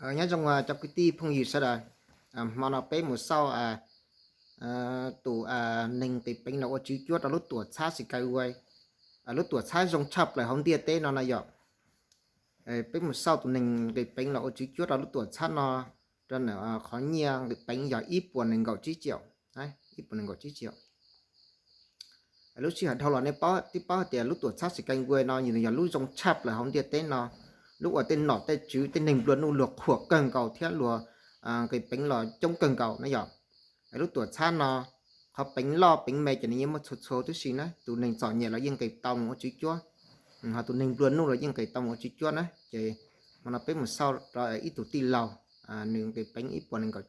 Nyob zoo cov kwv tij phooj ywg sawv daws, hmo no peb mus xauj tus neeg nqis peev los ua tswv cuab rau lub tuam txhab Skyway, lub tuam txhab zoo tshaj plaws hauv ntiaj teb no na yom. Peb mus xauj tus neeg nqis peev los ua tswv cuab rau lub tuam txhab no, rau ntawm qhov nyiaj nqis peev yog ib puas nees nkaum tsib tsiaum, ib puas nees nkaum tsib tsiaum. Lub sij hawm dhau los nej twb paub hais tias lub tuam txhab Skyway no nws yog lub zoo tshaj plaws hauv ntiaj teb no, lub uas tej nom tej tswv tej neeg nplua nuj luag qhuas kawg nkaus thiab luag nqis peev los coob kawg nkaus na yom. Lub tuam txhab no qhov peev loj peev me ces nws yeej muaj txhua txhua tib si na, tus neeg txom nyem los yeej nqis tau mus ua tswv cuab, ho tus neeg nplua nuj los yeej nqis tau mus ua tswv cuab na. Ces hmo no peb mus xauj rau ib tug tij laug, nws nqis peev ib puas nees nkaum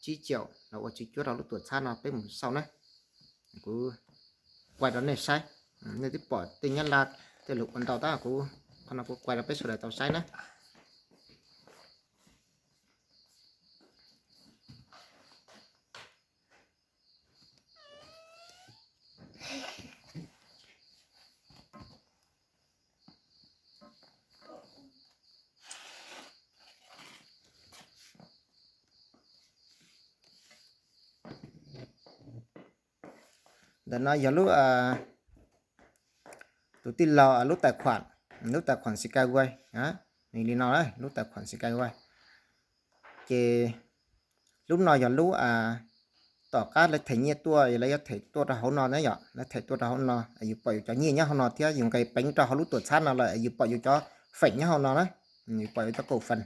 tsib tsiaum los ua tswv cuab rau lub tuam txhab no, peb mus xauj na. Kuv kuaj rau nej saib, nej twb pom tej nyab laj tej lus ua ntau tab kuv, qhov no kuv kuaj rau peb sawv daws tau saib na. Ntawm no yog lub, tus tij laug lub tais khuam, lub tais khuam Skyway, nws li no, lub tais khuam Skyway. Ces lub no yog lub tom qab lawv them nyiaj tuaj, lawv yuav them tuaj rau hauv no na yom, lawv them tuaj rau hauv no, yus pom yus cov nyiaj nyob hauv no thiab yus nqis peev rau hauv lub tuam txhab no lawm yus pom yus cov feem nyob hauv no na, yus pom yus cov kaum fas,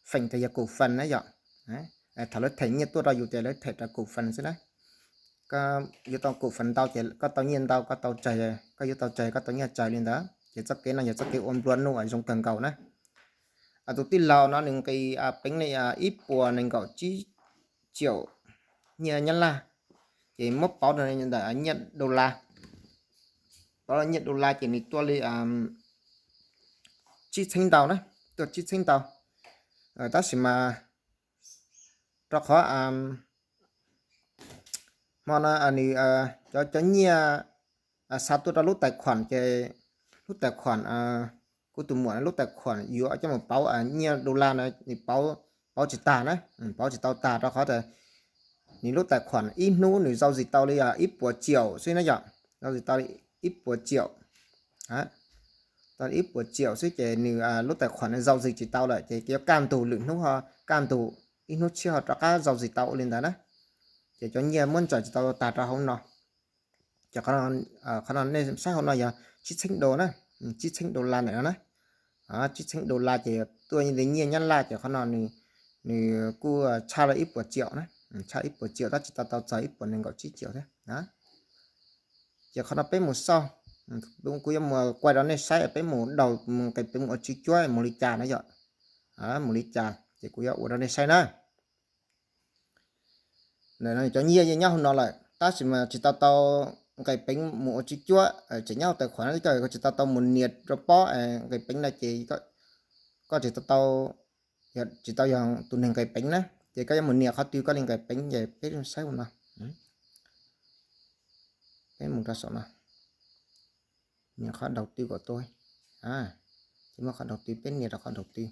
feem tias yog kaum fas na yom. Thaum lawv them nyiaj tuaj rau yus ces lawv them rau kaum fas xwb na. Koj yuav tau kaum fas ntau ces koj tau nyiaj ntau, koj tau tsawg, koj yuav tau tsawg koj tau nyiaj tsawg li ntawd. Ces txoj kev no yog txoj kev ua nplua nuj zoo kawg nkaus na. Tus tij laug no nws nqis peev li ib puas nees nkaum tsib tsiaum nyiaj nyab laj, ces muab pauv ntawm nyiaj dollar, pauv nyiaj dollar ces nws tuaj li tsib txheeb ntau na, tuaj tsib txheeb ntau. Tab sis mas rau qhov hmo no nws, cov, cov nyiaj xa tuaj rau lub tais khuam ces lub tais khuam, kuv tus muam lub tais khuam yuav coj mus pauv nyiaj dollar no nws pauv, pauv tsis tag na, pauv tsis tau tag rau qhov tias nws lub tais khuam ib hnub nws zau zis tau li ib puas tsiaum xwb na yom, zau zis tau li ib puas tsiaum, tau li ib puas tsiaum xwb ces nws lub tais khuam nws zau zis tsis tau lawm ces yuav kaj ntug lwm hnub ho, kaj ntug ib hnub tshiab ho rov qab zau zis tau ua li ntawd na. Ces cov nyiaj muab ntsaws tsis tau tag rau hauv no. Ces qhov no nej saib hauv no yog tsib txheeb do na, tsib txheeb dollar ntawm no na. Tsib txheeb dollar ces tuaj li nyiaj nyab laj ces qhov no nws kuj tshaj li ib puas tsiaum na, tshaj ib puas tsiaum tab tsis tau tau txog ib puas nees nkaum tsib tsiaum thiab. Ces qhov no peb mus xauj, kuv yuav mus kuaj rau nej saib peb mus daus mus nqis peev mus ua tswv cuab mus li cas na yom. Mus li cas ces kuv yuav ua rau nej saib na. Cov nyiaj yeej nyob hauv no lawm tab sis mas tsis tau tau nqis peev mus ua tswv cuab, tseem nyob hauv tais khuam no, koj tsis tau tau mus nias rau pob nqis peev no ces koj tsis tau tau, tsis tau yog tus neeg nqis peev na. Ces koj yuav mus nias qhov twg koj li nqis peev ces peb saib ua no. Peb mus rau saum no, nias qhov đầu tư của tôi. Ces muab qhov đầu tư, peb nias rau qhov đầu tư.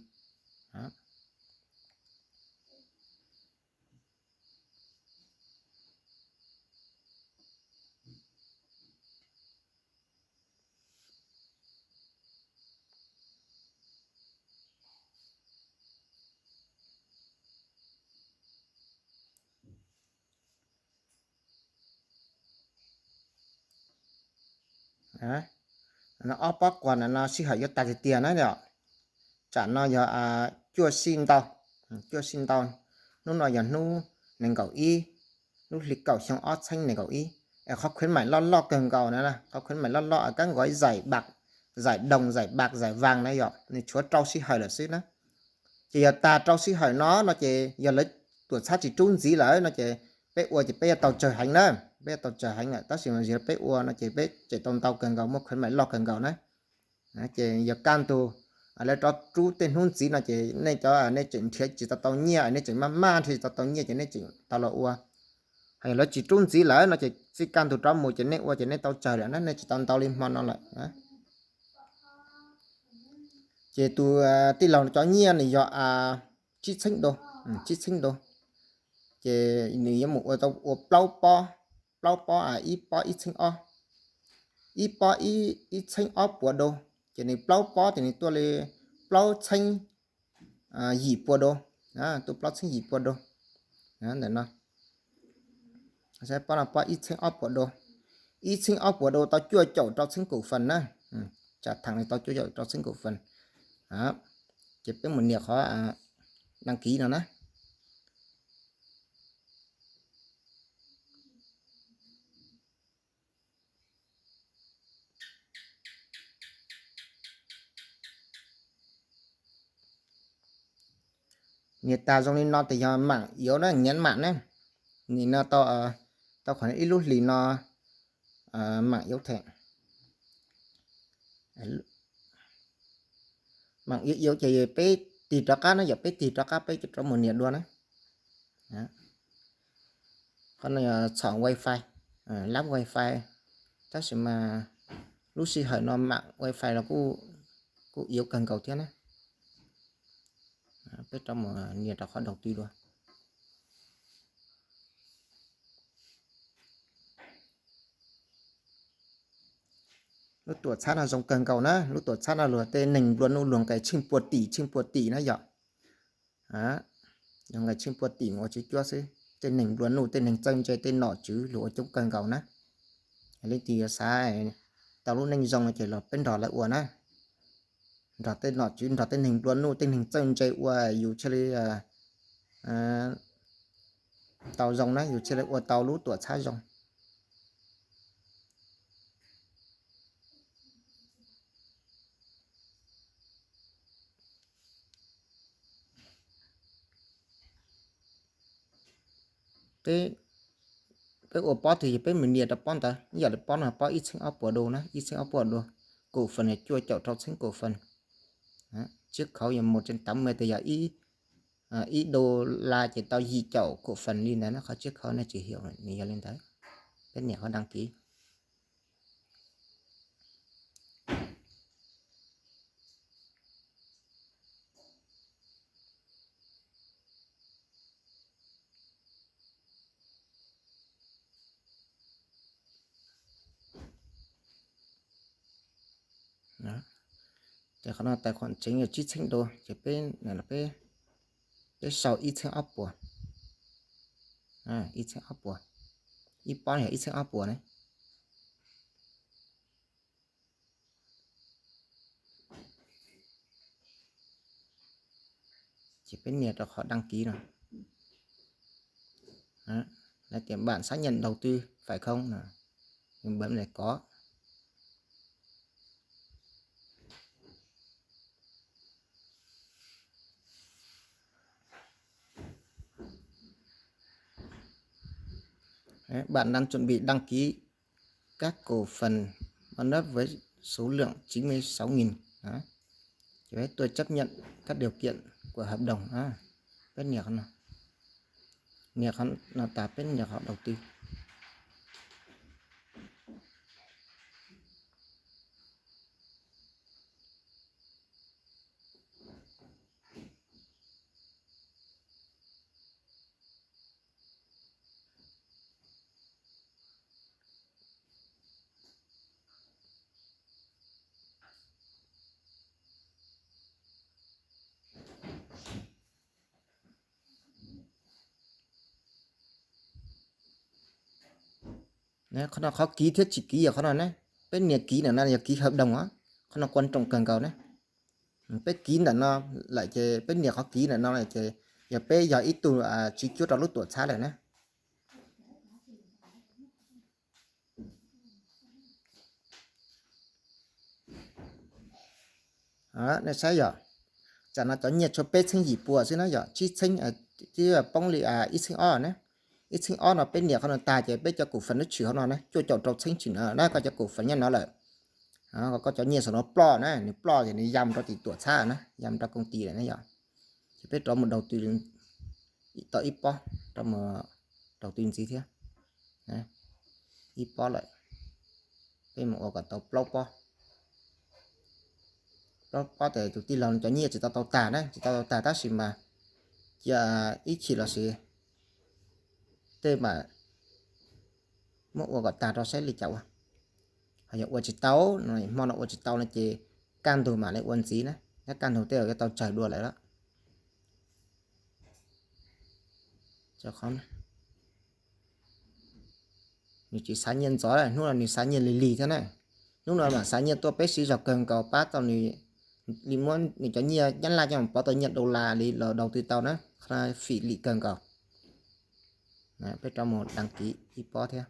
No ob pob quas no sij hawm yuav tag tiag tiag na yom. Tsam no yog cuaj sij ntau, cuaj sij ntau, hnub no yog hnub nees nkaum ib, lub hli kaum xyoo ob txheeb nees nkaum ib. Es qhov khuyến mại loj loj kawg nkaus na, qhov khuyến mại loj loj kab nkaus zaim bạc, zaim đồng, zaim bạc, zaim vàng na yom, nws tshuav rau sij hawm lawm xwb na. Ces yog tag rau sij hawm no no ces yog lawv tuam txhab tsis rub ntxiv lawm no ces peb ua ces peb yuav tau tsawg heev na, peb yuav tau tsawg heev lawm tab sis mas yog peb ua no ces peb tseem tau ntau kawg nkaus, muaj khuyến mại loj kawg nkaus na. Ces yog kaj ntug lawv rov rub tej hnub ntxiv no ces nej cov nej tseem nrhiav tsis tau tau nyiaj, nej tseem maj maj nrhiav tsis tau tau nyiaj ces nej tseem tau los ua. Hos yog lawv tsis rub ntxiv lawm no ces txij kaj ntug rov mus ces nej ua ces nej tau tsawg lawm na, nej tsis tau ntau li hmo no lawm. Ces tus tij laug cov nyiaj nws yog tsib txheeb do, tsib txheeb do. Ces nws yuav mus ua tau ua plaub pob, plaub pob, ib pob ib txheeb ob, ib pob ib txheeb ob puas do. Ces nws plaub pob ces nws tuaj li plaub txheeb yim puas do, tuaj plaub txheeb yim puas do. Ntawm no, pob no pob ib txheeb ob puas do, ib txheeb ob puas do tau cuaj caum rau txheeb kaum fees na. Tsam thaam li tau cuaj caum rau txheeb kaum fees. Ces peb mus nias qhov đăng ký no na. Nias tas zoo li no tes yog mạng yếu na, ngắn mạng na. Nim no tau, tau khoảng ib lub hlis no mạng yếu thiab. Mạng yếu ces peb tig rov qab na, yog peb tig rov qab peb rov mus nias dua na. Qhov no yog txhom wifi, lab wifi, tab sis mas lub sij hawm no mạng wifi los kuj yếu kawg nkaus thiab na. Peb rov mus nias rau qhov đầu tư dua. Lub tuam txhab no zoo kawg nkaus na, lub tuam txhab no luag tej neeg nplua nuj luag nqis tsheej pua tim tsheej pua tim na yom. Luag nqis tsheej pua tim mus ua tswv cuab xwb, tej neeg nplua nuj tej neeg txawj ntse tej nom tswv luag ua coob kawg nkaus na. Leej twg yuav xav tau lub neej zoo no ces los peb nrog lawv ua na. Nrog tej nom tswv nrog tej neeg nplua nuj tej neeg txawj ntse ua yus thiaj li tau zoo na, yus thiaj li ua tau lub tuam txhab zoo. Peb ua pob twg ces peb mus nias rau pob ntawd, ib yam li pob no pob ib txheeb ob puas do na, ib txheeb ob puas do, kaum fees cuaj caum rau txheeb kaum fees. Chiếc khấu yog một trên tám mươi tes yog ib do la ces tau yim caum kaum fees li ntawd na, qhov chiếc khấu nej tsis hiểu nws yog li ntawd. Peb nias qhov đăng ký. Ces qhov no tài khoản chính yog tsib txheeb do, ces peb, peb sau ib txheeb ob puas, ib txheeb ob puas, ib pob yog ib txheeb ob puas ne. Ces peb nias rau qhov đăng ký no. Nó tias bạn xác nhận đầu tư phải không? Bấm này có. Đấy, bạn đang chuẩn bị đăng ký các cổ phần Manup với số lượng chín mươi sáu nghìn. Đó. Thì tôi chấp nhận các điều kiện của hợp đồng. Đó. Peb nias qhov no. Nias qhov no tas peb nias qhov đầu tư. Qhov no qhov ký thiab tsis ký yog qhov no ne. Peb nias ký ntawm no yog ký hợp đồng os. Qhov no quan trọng kawg nkaus ne. Peb ký ntawm no lawm ces peb nias qhov ký ntawm no lawm ces yog peb yog ib tug tswv cuab rau lub tuam txhab lawm na. Nej saib yom, tsam no cov nyiaj tshuav peb txheeb yim puas xwb na yom, tsib txheeb, poob li ib txheeb ob na. Ib txheeb ob no peb nias qhov no tag ces peb cov cổ phần nó chuyển hauv no na, cuaj caum rau txheeb tshwm no na, koj cov cổ phần nyob no lawm. Koj cov nyiaj saum no ploj na, nws ploj ces nws ya mus rau tim tuam txhab na, ya mus rau công ty lawm na yom. Ces peb rov mus đầu tư tau ib pob, rov mus đầu tư ntxiv thiab. Ib pob lawm, peb mus ua kom tau plaub pob. Plaub pob ces tus tij laug cov nyiaj tsis tau tau tag na, tsis tau tau tag tab sis mas cia ib chim los sis tej mam muab ua kom tag rau saib li cas ua. Ho yog ua tsis tau, hmo no ua tsis tau no ces kaj ntug mam li ua ntxiv na, nyob kaj ntug tej zaum yuav tau tsawg dua lawm lawm. Nws tsis xav nyiaj ntxov, hnub no nws xav nyiaj lig lig thiab na. Hnub no mam xav nyiaj tuaj peb siv zog kawg nkaus pab tau nws li muab nws cov nyiaj nyab laj coj mus pov tau nyiaj dollar li los daus twg tau na, qhov no fim lim kawg nkaus. Peb rov mus đăng ký ib pob thiab.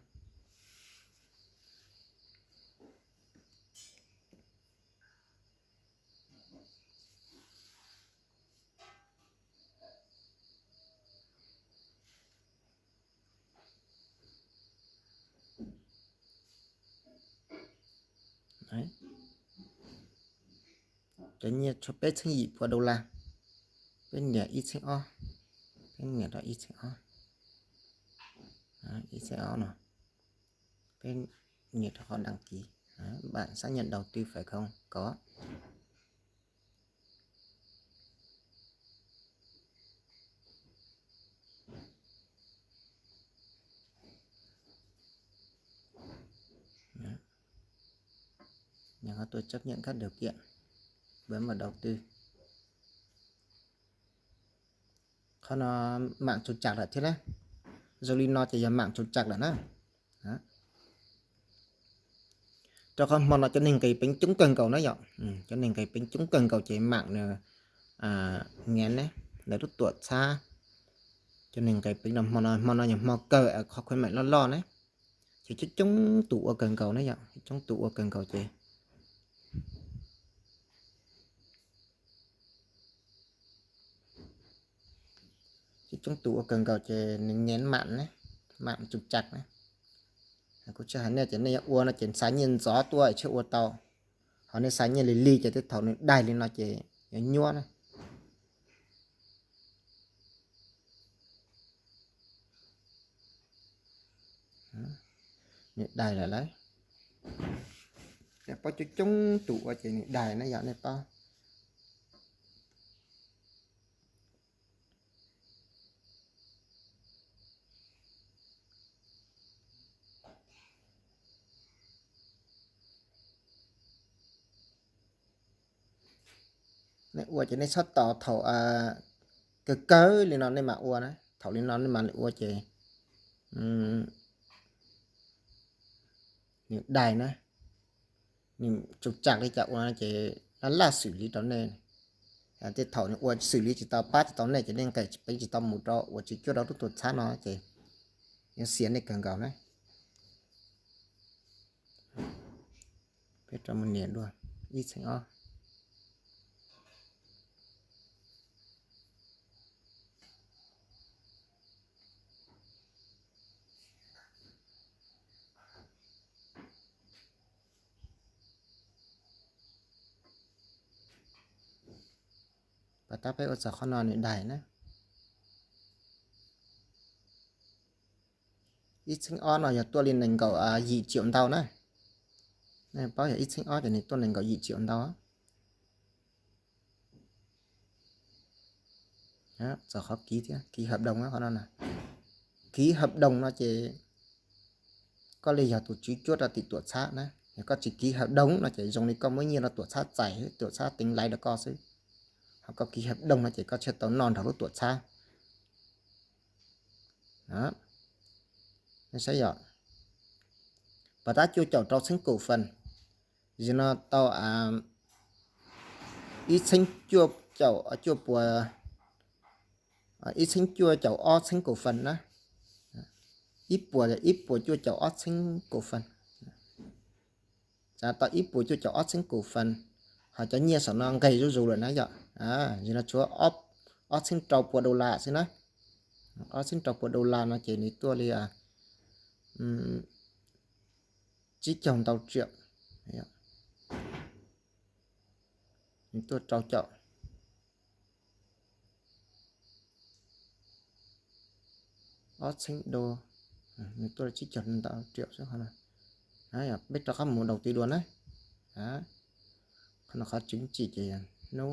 Cov nyiaj tshuav peb txheeb yim pua dollar, peb nias ib txheeb ob, peb nias rau ib txheeb ob, ib txheeb ob no, peb nias rau qhov đăng ký, bạn xác nhận đầu tư phải không, có. Nhấn vào tôi chấp nhận các điều kiện, bấm vào đầu tư. Qhov no mạng trục trặc lawm thiab na. Zoo li no ces yog mạng trục trặc lawm na. Rau qhov hmo no cov neeg nqis peev coob kawg nkaus na yom. Cov neeg nqis peev coob kawg nkaus ces mạng nws ngán ne, lawv lub tuam txhab. Cov neeg nqis peev no hmo no, hmo no yog hmo kawg qhov khuyến mại loj loj ne, ces coob coob tus ua kawg nkaus na yom, coob tus ua kawg nkaus ces coob tus ua kawg nkaus ces nws ngán mạng ne, mạng trục trặc ne. Kuv tsis hais nej ces nej yuav ua no ces xav nyiaj ntxov tuaj thiaj ua tau, ho nej xav nyiaj lig lig ces tej thaum nws daig li no ces yuav nyuaj na. Nws daig lawm lauj. Nej paub coob coob tus ua ces nws daig na yom, nej paub. Nej ua ces nej txhob tos thaum kawg kawg li no nej mam ua na, thaum li no nej mam li ua ces nws daig na, nws trục trặc li cas ua no ces laj laj xws li rau nej. Tej thaum nws ua xws li tsis tau pab tsis tau nej ces nej nqis peev tsis tau mus rau ua tsis cuag rau lub tuam txhab no ces yuav xiam nej kawg nkaus na. Peb rov mus nias dua ib txheeb ob. Pas tab peb ua txog qhov no nws daig na. Ib txheeb ob no yog tuaj li nees nkaum yim triệu ntau na. Nej paub yog ib txheeb ob ces nws tuaj nees nkaum yim triệu ntau. Txog qhov ký thiab, ký hợp đồng qhov no na. Ký hợp đồng no ces koj li yog tus tswv cuab rau tim tuam txhab na. Yog koj tsis ký hợp đồng no ces zoo li koj muab nyiaj rau tuam txhab txais, tuam txhab teev laiv rau koj xwb. Ho koj ký hợp đồng no ces koj thiaj tau noj nrog lub tuam txhab. Nej saib yom, pas tab cuaj caum rau txheeb cổ phần, zim no tau ib txheeb cuaj caum, cuaj puas, ib txheeb cuaj caum ob txheeb cổ phần na. Ib puas, ib puas cuaj caum ob txheeb cổ phần. Tau ib puas cuaj caum ob txheeb cổ phần, ho cov nyiaj saum no nqis zuj zus lawm na yom. Zim no tshuav ob txheeb rau puas dollar xwb na. Ob txheeb rau puas dollar no ces nws tuaj li tsib caug ntau triệu. Nws tuaj rau caum ob txheeb đô, nws tuaj tsib caug ntau triệu xwb qhov no. Peb rov qab mus đầu tư dua na. Qhov no qhov chứng chỉ ces hnub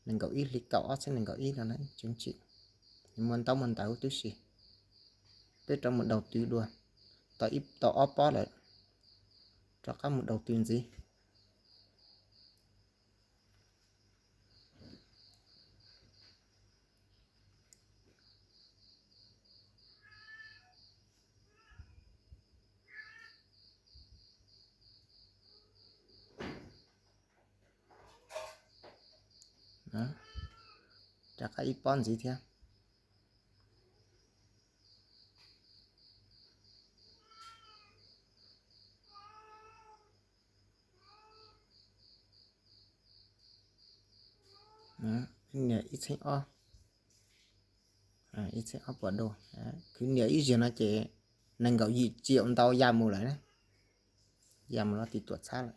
nees nkaum ib hli kaum ob txheeb nees nkaum ib no na, chứng chỉ. Nws muaj ntaub muaj ntawv huv tib si. Peb rov mus daus tw dua. Tau ib, tau ob pob lawm, rov qab mus daus tw ntxiv. Rov qab ib pob ntxiv thiab. Nias ib txheeb ob, ib txheeb ob puas dua. Khwv nias ib zaug no ces nees nkaum yim tsiaum ntau ya mus lawm na, ya mus lawm tim tuam txhab lawm.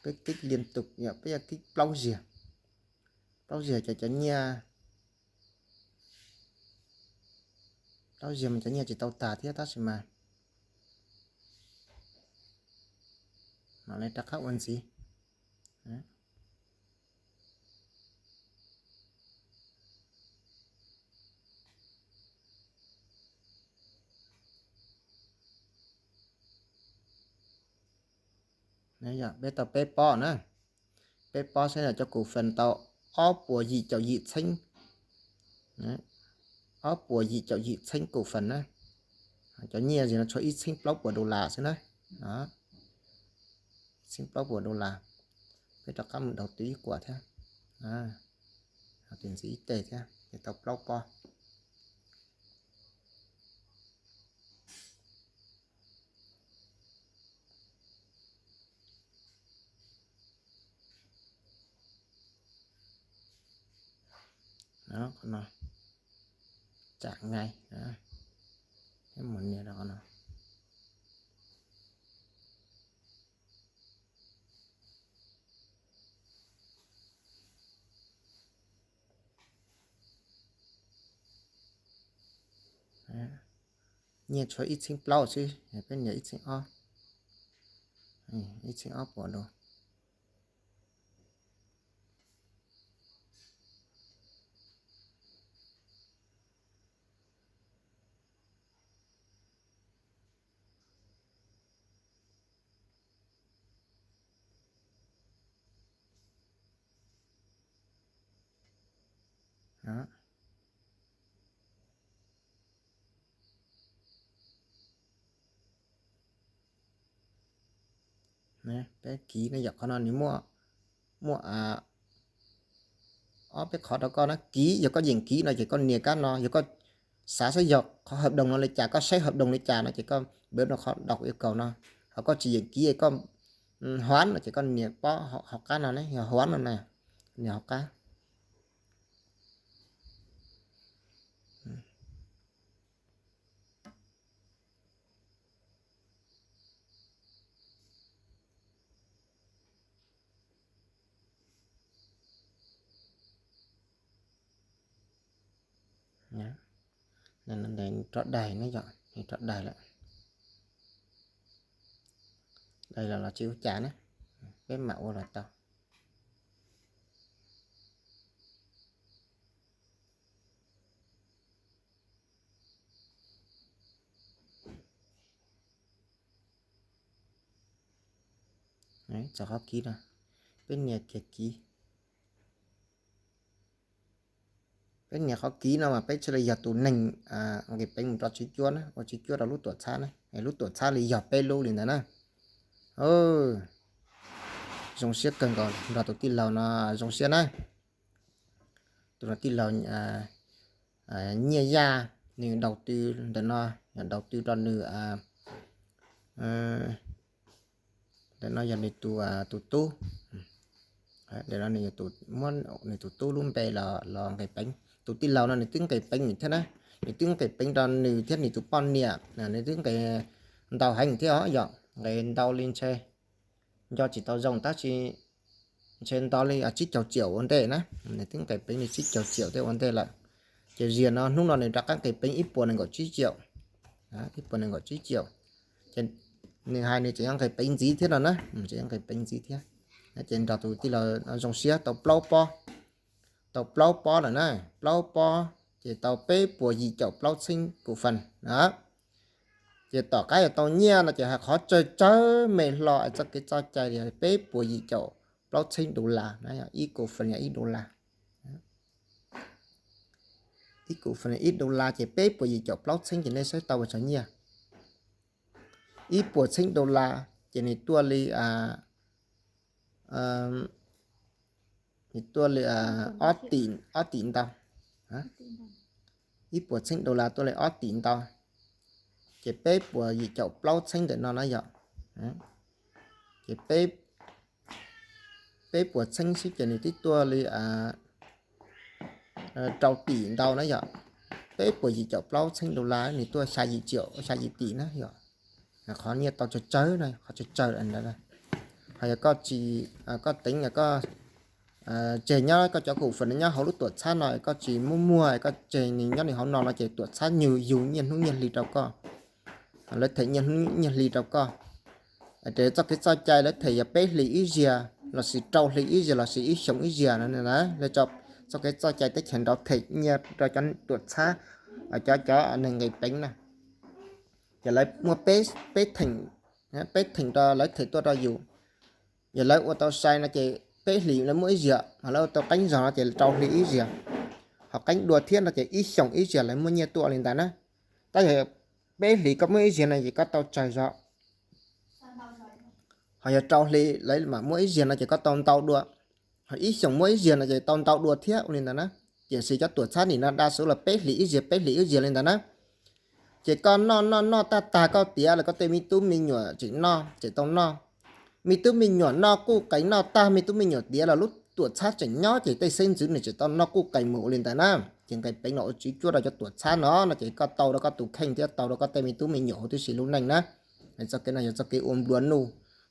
Peb kib li tus, peb yuav kib plaub zaug, plaub zaug ces cov nyiaj, plaub zaug mas cov nyiaj tsis tau tag thiab tab sis mas mam li rov qab ua ntxiv. Peb tau peb pob na, peb pob saib no cov cục phần tau ob puas yim caum yim txheeb, ob puas yim caum yim txheeb cục phần na. Cov nyiaj zim no tshuav ib txheeb plaub puas dollar xwb na. Ib txheeb plaub puas dollar. Peb rov qab mus daus tw ib kuam thiab, daus tw ntxiv ib teg thiab ces tau plaub pob. Qhov no tsam ngai, peb mus nias rau qhov no. Nyiaj tshuav ib txheeb plaub xwb, peb nias ib txheeb ob, ib txheeb ob puas dua. Peb kiv no yog qhov no nws muaj, muaj ob peb qhov rau koj na. Kiv, yog koj yeem kiv no ces koj nias kab no, yog koj xav saib yog qhov hợp đồng no li cas, koj saib hợp đồng li cas no ces koj npawb rau qhov đọc yêu cầu no. Ho koj tsis yeem kiv, koj hoán no ces koj nias pob hauv qab no ne, yog hoán no na, nias hauv qab. Rov đài no yom, rov đài lawm. Đài los los tsis ua cas na, peb mam ua los tau. Txog qhov kiv no, peb nias kiag kiv. Peb nias qhov kiv no mas peb thiaj li yog tus neeg nqis peev mus rau tswv cuab na, ua tswv cuab rau lub tuam txhab na, lub tuam txhab li yog peb lub li ntawd na. Zoo siab kawg nkaus nrog tus tij laug no, zoo siab na. Tus no tij laug Nyiaj Yaj, nws đầu tư ntawm no, đầu tư rau nws, ntawm no yog nws tus, tus tub. Ntawm no nws muab nws tus tub lub npe los nqis peev. Tus tij laug no nws twb nqis peev thiab na, nws twb nqis peev rau nws thiab nws tus poj niam, nws twb nqis ntau heev thiab os, yog nqis ntau li ntshe nco tsis tau zoo tab sis ntshe nto li tsib caug triệu ua ntej na, nws twb nqis peev li tsib caug triệu thiab ua ntej lawm. Ces zias no hnub no nws rov qab nqis peev ib puas nees nkaum tsib caum, ib puas nees nkaum tsib caum. Ces nws hais nws tseem yuav nqis peev ntxiv thiab no na, tseem yuav nqis peev ntxiv thiab. Ces nrog tus tij laug zoo siab tau plaub pob, tau plaub pob lawm na, plaub pob ces tau peb puas yim caum plaub txheeb kum fas na. Ces tom qab yuav tau nyiaj no ces hais qhov tsawg tsawg me hlo es txoj kev txoj cai li peb puas yim caum plaub txheeb dollar na, ib kum fas yog ib dollar. Ib kum fas ib dollar ces peb puas yim caum plaub txheeb ces nej saib tau ua tsav nyiaj. Ib puas txheeb dollar ces nws tuaj li, nws tuaj li ob tim, ob tim ntau. Ib puas txheeb dollar tuaj li ob tim ntau, ces peb puas yim caum plaub txheeb ntawm no na yom. Ces peb puas txheeb xwb ces nws twb tuaj li rau tim ntau na yom. Peb puas yim caum plaub txheeb dollar nws tuaj xya yim caum, xya yim tim na yom. Qhov nyiaj tau tsawg tsawg na, qhov tsawg tsawg ntawd. Ho yog koj tsis, koj teev, koj tseg nyob koj cov kum fas nyob hauv lub tuam txhab no, koj tsis muab muag, koj tseg nws nyob nws hauv no no ces tuam txhab yug nyiaj hnub nyiaj hli rau koj. Lawv them nyiaj hnub nyiaj hli rau koj. Ces txoj kev txoj cai lawv them yog peb hlis ib zaug lossis rau hli ib zaug lossis ib xyoos ib zaug no na. Lawv txoj kev txoj cai teb chaws nraud them nyiaj rau cov tuam txhab, cov, cov neeg nqis peev na. Ces lawv muaj peb theem, peb theem rau lawv them tuaj rau yus. Yog lawv ua tau sai no ces peb hlis lawv muab ib zaug, ho lawv ua tau qeeb zog no ces rau hli ib zaug, ho qeeb dua thiab no ces ib xyoos ib zaug lawv muab nyiaj tuaj li ntawd na. Tab yog peb hlis koj muab ib zaug no ces koj tau tsawg zog, ho yog rau hli lawv mam muab ib zaug no ces koj tau ntau dua, ho ib xyoos muab ib zaug no ces tau ntau dua thiab ua li ntawd na. Tiam sis cov tuam txhab nim no daj xu los peb hlis ib zaug, peb hlis ib zaug li ntawd na. Ces koj noj noj noj tag tag koj tiav los koj tej me tub me nyuam tseem noj, tseem tau noj. Me tub me nyuam noj quj qees noj tag, me tub me nyuam tiav los lub tuam txhab tseem nyob ces tej xeeb ntxwv nws tseem tau noj quj qees mus ua li ntawd na. Ces nqis peev los ua tswv cuab rau cov tuam txhab no no ces koj tau rau koj tus kheej thiab tau rau koj tej me tub me nyuam huv tib si lub neej na. Txoj kev no yog txoj kev ua nplua nuj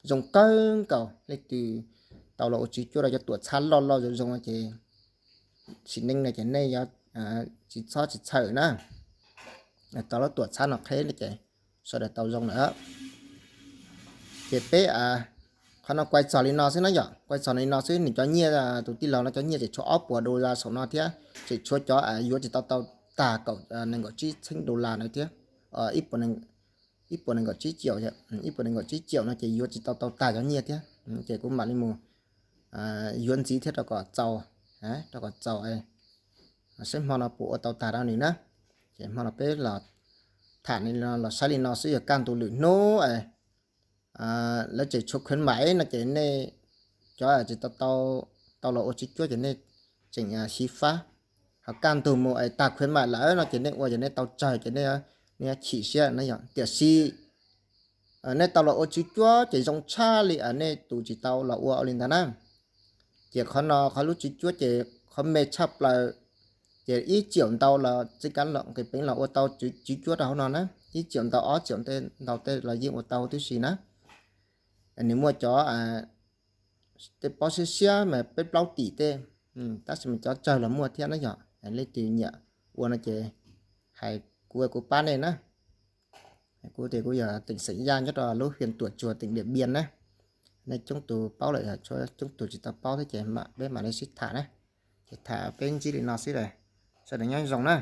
zoo kawg nkaus. Leej twg tau los ua tswv cuab rau cov tuam txhab loj loj zoo zoo no ces sim neej no ces nej yuav tsis txhob tsis txhawj na. Tau lub tuam txhab no qheb no ces sawv daws tau zoo lawm. Ces peb, qhov no kuaj txog li no xwb na yom, kuaj txog li no xwb. Nws cov nyiaj, tus tij laug no cov nyiaj tseem tshuav ob puas dollar saum no thiab, tseem tshuav cov yuav tsis tau tau tag kaum nees nkaum tsib txheeb dollar na thiab. Ib puas nees nkaum tsib caum, ib puas nees nkaum tsib caum no ces yuav tsis tau tau tag cov nyiaj thiab. Ces kuv mam li mus yuav ntxiv thiab rau kom txaus, rau kom txaus saib hmo no puas ua tau tag rau nws na. Ces hmo no peb los tham li no los saib li no xwb, yog kaj ntug lwm hnub lawv tseem tshuav khuyến mãi no ces nej cov tsis tau, tau los ua tswv cuab ces nej tseem xyiv fab. Ho kaj ntug mus es tag khuyến mãi lawm no ces nej ua ces nej tau tsawg ces nej, nej chim siab na yom. Tiam sis nej tau los ua tswv cuab ces zoo tshaj li nej tus tsis tau los ua ua li ntawd na. Ces qhov no qhov lub tswv cuab ces qhov me tshaj plaws, ces ib caum ntau los txij kav los nqis peev los ua tau tswv cuab rau hauv no na, ib caum ntau ob caum ntau tej los yeej ua tau tib si na. Nws muaj cov tej pob siab siab mas peb plaub tim tej, tab sis mas cov tsawg los muaj thiab na yom. Leej twg nyiam ua no ces hais kuv, kuv pab nej na. Kuv tias kuv yog tỉnh Xeem Yaj nyob rau lub huyện Tủa Chùa tỉnh Điện Biên na. Nej coob tus paub lawm, tshuav coob tus tsis tau paub thiab ces peb mam li sib tham na. Ces tham peb ntsib li no xwb, sawv daws nyob zoo na.